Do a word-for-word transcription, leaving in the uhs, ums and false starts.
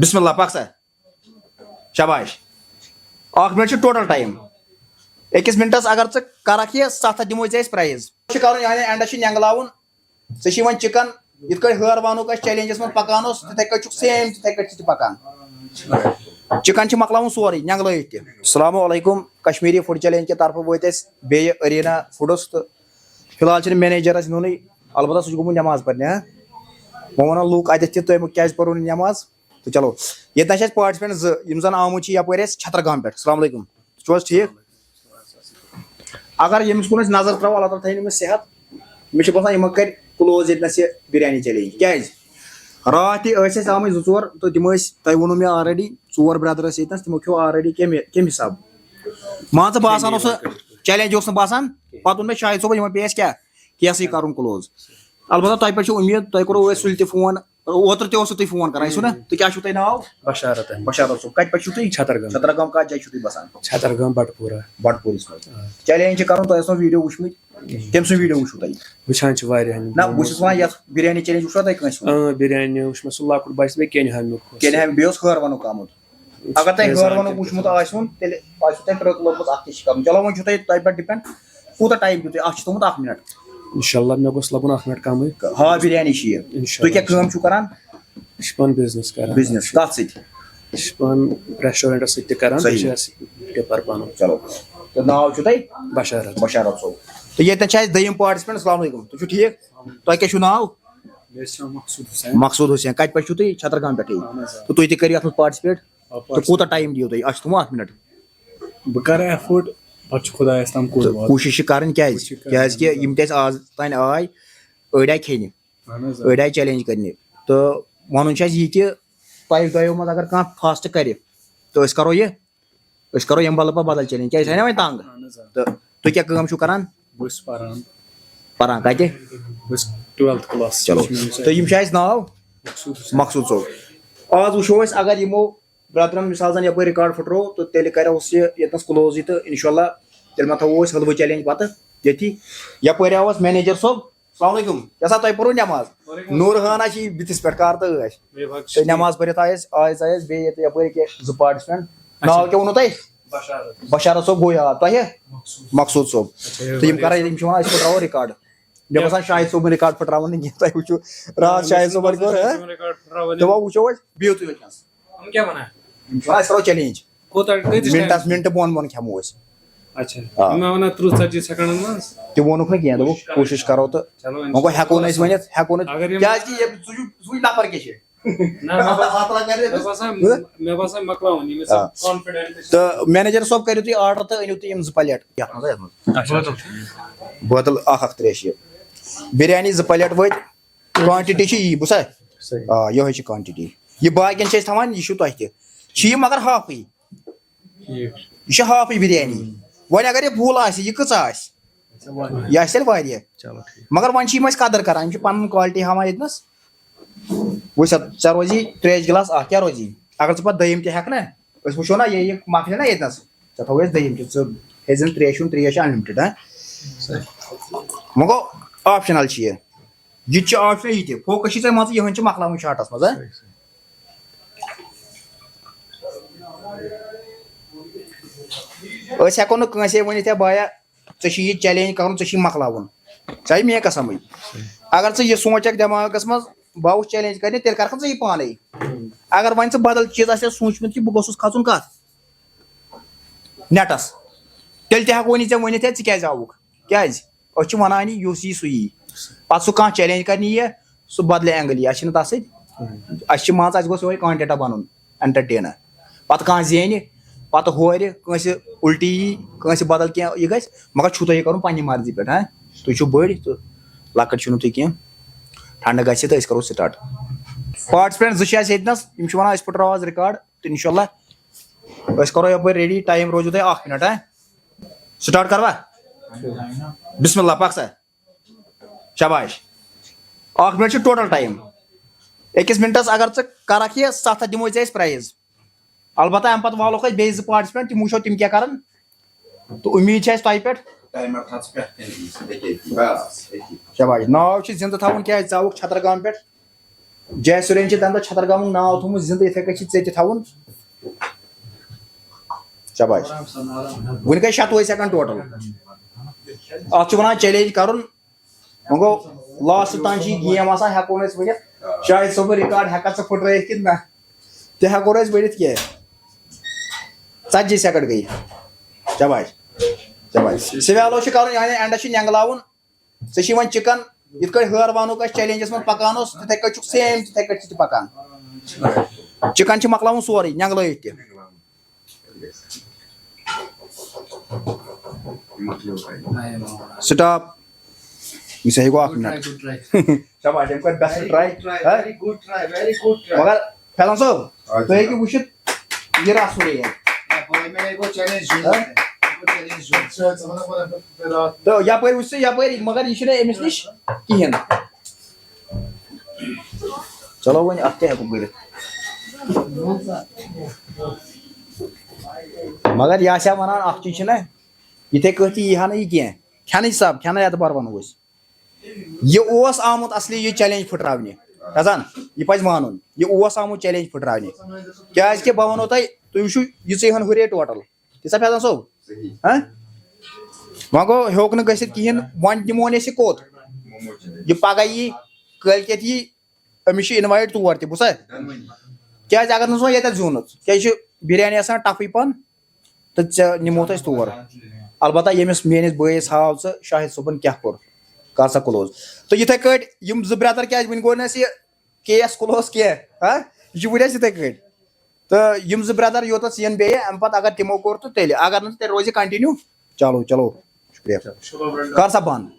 بسم اللہ، پک سا۔ شاباش۔ اکھ منٹ چھُ ٹوٹل ٹایم۔ أکِس منٹس اگر ژٕ کرکھ یہِ، ستھ ہتھ دِمو ژےٚ أسۍ پرایز۔ چھُ کرُن، یعنی اینڈس چھُ نینگلاوُن۔ ژےٚ چھِ یِوان چکن، یِتھ کٲٹھۍ ہٲروانُک اَسہِ چیلنجس منٛز پکان اوس، تِتھے کٲٹھۍ چھُکھ سیم، تِتھے کٲٹھۍ چھِ ژٕ پکان۔ چکن چھِ مۄکلاوُن سورُے نینگلٲیِتھ تہِ۔ السلام علیکم، کشمیری فوڈ چیلنج کہِ طرفہٕ وٲتۍ أسۍ بیٚیہِ ارینا فوڈس تہٕ فی الحال چھِنہٕ منیجر اَسہِ نوٚنُے، البتہ سُہ چھُ گوٚمُت نٮ۪ماز پرنہِ، ہاں؟ وۄنۍ وَنو لوٗکھ اَتٮ۪تھ تہِ، تُہۍ کیازِ پٔرو نہٕ نٮ۪ماز؟ تہٕ چلو، ییٚتہِ نَس چھِ اَسہِ پارٹِسِپینٹ زٕ، یِم زَن آمٕتۍ چھِ یَپٲرۍ اَسہِ چھترگام پٮ۪ٹھ۔ السلام علیکم، تُہۍ چھِو حظ ٹھیٖک؟ اگر ییٚمِس کُن أسۍ نظر ترٛاوو، اللہ تعالیٰ تھٲیِن أمِس صحت۔ مےٚ چھُ باسان، یِمو کَرِ کٕلوز ییٚتہِ نَس یہِ بِریانی چیلنج۔ کیٛازِ؟ راتھ تہِ ٲسۍ اَسہِ آمٕتۍ زٕ ژور، تہٕ تِم ٲسۍ، تۄہہِ ووٚنوُ مےٚ آلریڈی، ژور برٛدر ٲسۍ ییٚتہِ نَس، تِمو کھیوٚو آلریڈی کَمہِ، کَمہِ حِساب؟ مان ژٕ، باسان اوس سُہ چیلنج اوس نہٕ باسان۔ پَتہٕ ووٚن مےٚ شاہد صٲبَس، یِمَن پیٚیہِ اَسہِ کیٛاہ، کیسٕے کَرُن کٕلوز۔ البتہ تۄہہِ پٮ۪ٹھ چھِ اُمید، تۄہہِ کوٚروُ اَسہِ سُلہِ تہِ فون۔ اوترٕ تہِ اوسوُ تُہۍ فون کران، ٲسِو نا؟ تہٕ کیٛاہ چھُو تۄہہِ ناو؟ بشارت احمد۔ بشارت صٲب، کَتہِ پٮ۪ٹھ چھِو تُہۍ؟ چھترگام۔ چھترگام کَتھ جایہِ چھُو تُہۍ بسان؟ چھترگام بٹپورہ۔ بٹپوٗرِس منٛز۔ آ۔ چیلنج چھِ کرُن، تۄہہِ ٲسوا ویٖڈیو وٕچھمٕتۍ؟ کٔمۍ سُنٛد ویٖڈیو وٕچھوُ تۄہہِ؟ وٕچھان چھِ واریاہَن۔ نہ، بہٕ چھُس وَنان، یَتھ بِریانی چیلنج وٕچھوا تۄہہِ کٲنٛسہِ ہُنٛد؟ اۭں، بِریانی وٕچھ مےٚ، سُہ لۄکُٹ بَچہٕ، بیٚیہِ کینٛہہ ہَمیُک اوس۔ کینٛہہ ہَمہِ، بیٚیہِ اوس ہٲروَنُک آمُت۔ اگر تۄہہِ فیضان ہٲروَنُک تہِ وٕچھمُت آسہِ وُن، تیٚلہِ آسِوُ تۄہہِ ٹرٛک لوٚگمُت اَتھ کیٛاہ چھِ کَرُن۔ چلو، وۄنۍ چھُو تۄہہِ، تۄہہِ پٮ۪ٹھ ڈِپٮ۪نٛڈ، کوٗتاہ ٹایم دیُت تۄہہِ؟ اَتھ چھُ تھوٚومُت اَکھ مِنَٹ۔ اِنشاءاللہ، مےٚ گوٚژھ لَگُن اَکھ مِنَٹ کَمٕے۔ ہا، بِریانی چھِ یہِ۔ اِنشاءاللہ۔ تُہۍ کیٛاہ کٲم چھِو کَران؟ أسۍ چھِ پَنُن بِزنِس کَران۔ بِزنِس کَتھ سۭتۍ؟ أسۍ چھِ پَنُن ریسٹورنٹَس سۭتۍ تہِ کَران، صحیح۔ بیٚیہِ چھِ اَسہِ ٹِپَر پَنُن۔ چلو۔ تہٕ ناو چھُو تۄہہِ؟ بشارت۔ بشارت صٲب۔ تہٕ ییٚتٮ۪ن چھِ اَسہِ دوٚیِم پارٹِسِپینٛٹ۔ السلام علیکُم۔ تُہۍ چھِو ٹھیٖک؟ تۄہہِ کیٛاہ چھُو ناو؟ مےٚ چھُ ناو مقصوٗد حُسین۔ مقصوٗد حُسین۔ کَتہِ پٮ۪ٹھ چھِو تُہۍ؟ چھترگام پٮ۪ٹھٕے۔ اَہَن حظ، آ۔ تہٕ تُہۍ تہِ کٔرِو اَتھ منٛز پارٹِسِپیٹ۔ آ، تہٕ کوٗتاہ ٹایم دِیِو تُہۍ؟ اَسہِ چھُ تھوٚومُت اَکھ مِنَٹ۔ بہٕ کَرٕ ایفٲرٹ، پَتہٕ چھُ خۄدایَس تام کوٚت تہٕ واتُن۔ کوٗشِش چھِ کَرٕنۍ، کیٛازِ؟ کوٗشِش چھِ کَرٕنۍ۔ کیٛازِکہِ یِم تہِ اَسہِ آز تام آے، أڑۍ آے کھیٚنہِ، اَہَن حظ، آ۔ أڑۍ آے چیلنج کَرنہِ۔ تہٕ وَنُن چھُ اَسہِ یہِ کہِ تۄہہِ دۄیو منٛز اگر کانٛہہ فاسٹ کَرِ، تہٕ أسۍ کَرو یہِ، أسۍ کَرو ییٚمہِ بدلہٕ پَتہٕ بدل چیلنج۔ کیٛازِ أسۍ آے نا وۄنۍ تنٛگ؟ اَہَن حظ، آ۔ تہٕ تُہۍ کیٛاہ کٲم چھِو کَران؟ بہٕ چھُس پَران۔ پَران کَتہِ؟ بہٕ چھُس ٹُویلتھٕ کلاس۔ چلو۔ تہٕ یِم چھِ اَسہِ ناو؟ مقصوٗد حُسین۔ مقصوٗد صٲب۔ آز وٕچھو أسۍ، اگر یِمو برٛدرَن مِثال زَن یَپٲرۍ رِکارڈ پھٕٹروو، تہٕ تیٚلہِ کَرو أسۍ یہِ ییٚتنَس کٕلوزٕے، تہٕ اِنشاءاللہ تیٚلہِ ما تھاوو أسۍ حلوٕ چیلنج پَتہٕ ییٚتھی۔ یَپٲرۍ آو اَسہِ منیجر صٲب۔ السلام علیکم۔ کیٛاہ سا تۄہہِ پوٚرُو نٮ۪ماز؟ وعلیکم السلام۔ نوٗر خان ہا چھِ یہِ بٕتھِس پٮ۪ٹھ، کر تہٕ ٲسۍ۔ بے وقت تہٕ چھُ۔ نٮ۪ماز پٔرِتھ آیہِ أسۍ، آیہِ أسۍ، آیہِ أسۍ بیٚیہِ ییٚتہِ یَپٲرۍ کہِ زٕ پارٹِسِپینٛٹ۔ اچھا۔ ناو کیٛاہ ووٚنوُ تۄہہِ؟ بشارت۔ بشارت صٲب گوٚو یاد۔ تۄہہِ؟ مقصوٗد۔ مقصوٗد صٲب۔ اچھا، یہِ تہٕ یِم واریاہ کَران، یِم چھِ وَنان أسۍ پھٕٹراوو رِکارڈ۔ مےٚ کیٛاہ؟ باسان شاہد صٲبُن رِکارڈ پھٕٹراوُن نہٕ کینٛہہ، تۄہہِ وٕچھِو راتھ نہ، شاہد مےٚ صٲبَن باسان کوٚر، شاہد ہہ؟ صٲبُن رِکارڈ پھٕٹراوُن۔ تہٕ وۄنۍ وٕچھو أسۍ، بِہِو تُہۍ یوٚتنَس۔ یِم کیٛاہ وَنان؟ یِم چھِ وَنان أسۍ کَرو چیلنج۔ کوٗتاہ، کۭتِس مِنٹَس، ٹایمَس؟ مِنٹہٕ بۄن بۄن کھٮ۪مو أسۍ۔ اچھا۔ آ۔ یِم مےٚ وَنان تٕرٛہ ژَتجی سٮ۪کنٛڈَن منٛز۔ تہِ ووٚنُکھ نہٕ کینٛہہ، دوٚپُکھ کوٗشِش کَرو تہٕ چلو، وۄنۍ گوٚو ہٮ۪کو نہٕ أسۍ ؤنِتھ، ہٮ۪کو نہٕ، اگر یِم کیٛازِکہِ یہِ، ژٕ چھُکھ، ژٕ چھُے نفر کیٛاہ چھِ؟ نہ، مےٚ باسان، مےٚ باسان، ہہ؟ مےٚ باسان مۄکلاوُن، ییٚمِس آ۔ کانفیڈنٹ چھِ۔ تہٕ منیجر صٲب، کٔرِو تُہۍ آرڈر تہٕ أنِو تُہۍ یِم زٕ پلیٹ۔ یَتھ منٛز، یَتھ منٛز۔ اچھا۔ بٲتل۔ بٲتل اکھ اکھ ترٛےٚ شےٚ۔ بِریانی زٕ پلیٹ وٲتۍ۔ کوانٹٹی چھِ یی، بوٗزتھا؟ صحیح۔ آ، یِہوٚے چھِ کوانٹٹی۔ یہِ باقین چھِ أسۍ تھاوان، یہِ چھُو تۄہہِ تہِ۔ چھِ یہِ مگر ہافٕے۔ ٹھیٖک۔ یہِ چھِ ہافٕے بِریانی۔ وۄنۍ اگر یہِ فُل آسہِ، یہِ کۭژاہ آسہِ؟ اچھا، واریاہ۔ یہِ آسہِ تیٚلہِ واریاہ۔ چلو ٹھیٖک۔ مگر وۄنۍ چھِ یِم اَسہِ قدٕر کران، یِم چھِ پَنُن کوالٹی ہاوان ییٚتنَس۔ وٕچھ سا، ژےٚ روزی ترٛیش گِلاس اَکھ، کیٛاہ روزی؟ اگر ژٕ پَتہٕ دوٚیِم تہِ ہٮ۪کھ نہ، أسۍ وٕچھو نہ، یہِ، یہِ محفِل نہ ییٚتنَس، ژےٚ تھاوَے أسۍ دوٚیِم تہِ، ژٕ ہیٚزِ نہٕ ترٛیش چیوٚن، ترٛیش چھِ unlimited، ہاں؟ صحیح۔ وۄنۍ گوٚو optional چھِ یہِ۔ یہِ تہِ چھُ option، یہِ تہِ۔ focus چھُے ژےٚ مان ژٕ یِہُنٛد چھُ مۄکلاوُن شاٹَس منٛز، ہا؟ صحیح، صحیح۔ أسۍ ہٮ۪کو نہٕ کٲنٛسے ؤنِتھ، "ہے بایا، ژےٚ چھُے یہِ چیلنج کَرُن، ژےٚ چھُے مۄکلاوُن۔" ژےٚ آیہِ مےٚ قسمٕے۔ اگر ژٕ یہِ سونٛچکھ دٮ۪ماغَس منٛز، "بہٕ آوُس چیلنج کَرنہِ"، تیٚلہِ کَرکھ ژٕ یہِ پانَے۔ اگر وۄنۍ ژٕ بدل چیٖز آسہِ سوٗنٛچمُت کہِ بہٕ گوٚژھُس کھَسُن کَتھ؟ نٮ۪ٹَس۔ تیٚلہِ تہِ ہٮ۪کو نہٕ ژےٚ ؤنِتھ، ہے، ژٕ کیٛازِ آوُکھ؟ کیٛازِ؟ أسۍ چھِ وَنان یہِ، یُس یی سُہ یی۔ پَتہٕ سُہ کانٛہہ چیلنج کَرنہِ یِیہِ، سُہ بدلہِ اینگل یِیہِ۔ اَسہِ چھِنہٕ تَتھ سۭتۍ، اَسہِ چھِ، مان ژٕ، اَسہِ گوٚژھ یِہوٚے کانٹینٹا بَنُن، انٹرٹینر۔ پَتہٕ کانٛہہ زینہِ، پَتہٕ ہورِ کٲنٛسہِ اُلٹی یی، کٲنٛسہِ بدل کینٛہہ یہِ گژھِ، مگر چھُو تۄہہِ یہِ کَرُن پنٛنہِ مرضی پٮ۪ٹھ، ہاں؟ تُہۍ چھِو بٔڑۍ تہٕ لۄکٕٹۍ چھِو نہٕ تُہۍ کینٛہہ۔ ٹھنٛڈٕ گژھِ تہٕ أسۍ کَرو start۔ پارٹِسِپینٛٹ زٕ چھِ اَسہِ ییٚتہِ نَس، یِم چھِ وَنان أسۍ پھٕٹراوو آز رِکارڈ۔ تہٕ اِنشاءاللہ أسۍ کَرو یَپٲرۍ ریڈی، ٹایم روزیو تۄہہِ اَکھ مِنَٹ، ہاں؟ سٹارٹ کَروا؟ بسم اللہ، پَک سا۔ شاباش۔ اَکھ مِنَٹ چھُ ٹوٹل ٹایم۔ أکِس مِنٹَس اگر ژٕ کَرَکھ یہِ، سَتھ ہَتھ دِمو ژےٚ أسۍ پرٛایِز۔ البتہ اَمہِ پَتہٕ والوکھ أسۍ بیٚیہِ زٕ پارٹِسِپینٛٹ، تِم وٕچھو تِم کیٛاہ کَرَن۔ تہٕ اُمید چھِ اَسہِ تۄہہِ پٮ۪ٹھ۔ ٹایمَر تھاو ژٕ پٮ۪ٹھ کَنہِ، یہِ چھِ أتی، بَس، أتی۔ شاباش۔ ناو چھُ زِندٕ تھاوُن، کیٛازِ ژٕ آوُکھ چھترگام پٮ۪ٹھ؟ جے سُرین چھِ تَمہِ دۄہ چھترگامُک ناو تھوٚومُت زِندٕ، یِتھَے کٔنۍ چھِ ژےٚ تہِ تھاوُن۔ شاباش۔ وٕنہِ گٔے شَتوُہَے سیکنڈ ٹوٹل۔ اَتھ چھُ وَنان چیلنج کَرُن۔ وۄنۍ گوٚو لاسٹ تام چھِ یہِ گیم آسان، ہٮ۪کو نہٕ أسۍ ؤنِتھ شاہد صٲبُن ریکارڈ ہٮ۪کَکھ ژٕ پھٕٹرٲیِتھ کِنہٕ نہ، تہِ ہٮ۪کو نہٕ أسۍ ؤنِتھ کینٛہہ۔ ژتجی سیکنڈ گٔے۔ شاباش۔ شاباش۔ سویلو چھُ کَرُن، یعنی اینڈَس چھُ نٮ۪نٛگلاوُن۔ ژےٚ چھُے وۄنۍ چِکن، یِتھ کٔنۍ ہٲر وانُک اَسہِ چیلنجَس منٛز پَکان اوس، تِتھَے کٔنۍ چھُکھ سیم، تِتھَے کٔنۍ چھُ تہِ پَکان۔ چِکن چھُ مۄکلاوُن سورُے، نٮ۪نٛگلٲیِتھ تہِ۔ سٹاپ۔ یہِ سا ہیٚکو اکھ منٹ۔ شاباش، أمۍ کٔر بیسٹ ٹراے۔ ہا؟ مگر فیضان صٲب، تُہۍ ہیٚکِو وٕچھِتھ، یہِ رَس ہُرے یہِ۔ تہٕ یَپٲرۍ وٕچھ ژٕ یَپٲرۍ، مگر یہِ چھُنہٕ أمِس نِش کِہیٖنۍ۔ چلو وۄنۍ اَتھ کیٛاہ ہٮ۪کو کٔرِتھ؟ مگر یہِ آسہِ ہا وَنان اَکھ چیٖز چھُنہ، یِتھَے کٲٹھۍ تہِ یی ہا نہٕ یہِ کینٛہہ۔ کھٮ۪نٕچ سب، کھٮ۪نہٕ اعتبار وَنو أسۍ۔ یہِ اوس آمُت اصلی یہِ چیلنج پھٕٹراونہِ۔ حسن، یہِ پَزِ مانُن، یہِ اوس آمُت چیلنج پھٕٹراونہِ۔ کیٛازِکہِ بہٕ وَنو تۄہہِ، تُہۍ وٕچھِو یہِ ژےٚ ہَن ہُرے ٹوٹل۔ تہِ سا فیضان صٲب؟ ہہ؟ وۄنۍ گوٚو ہیوٚک نہٕ گٔژھِتھ کِہیٖنۍ، وۄنۍ دِمون أسۍ یہِ کوٚت؟ یہِ پَگاہ یی، کٲلۍ کٮ۪تھ یی، أمِس چھُ اِنوایٹ تور تہِ، بوٗزتھا؟ کیٛازِ اگر نہٕ ژٕ وۄنۍ ییٚتٮ۪تھ زیوٗنُتھ، کیٛازِ چھِ بِریانی آسان ٹَفٕے پَہَن، تہٕ ژےٚ نِموتھ أسۍ تور۔ البتہ ییٚمِس میٲنِس بٲیِس ہاو ژٕ شاہد صٲبُن کیٛاہ کوٚر، کر سا کلوز۔ تہٕ یِتھَے کٲٹھۍ یِم زٕ برٛدر، کیٛازِ وٕنہِ گوٚو نہٕ اَسہِ یہِ کیس کلوز کینٛہہ، ہا؟ یہِ چھُ وٕنہِ اَسہِ یِتھَے کٲٹھۍ۔ تہٕ یِم زٕ برٛدر یوٚتَس یِن بیٚیہِ، اَمہِ پَتہٕ اگر تِمو کوٚر تہٕ تیٚلہِ، اگر نہٕ تہٕ تیٚلہِ روزِ کنٹِنیوٗ۔ چلو، چلو، شُکریہ۔ کر سا بنٛد۔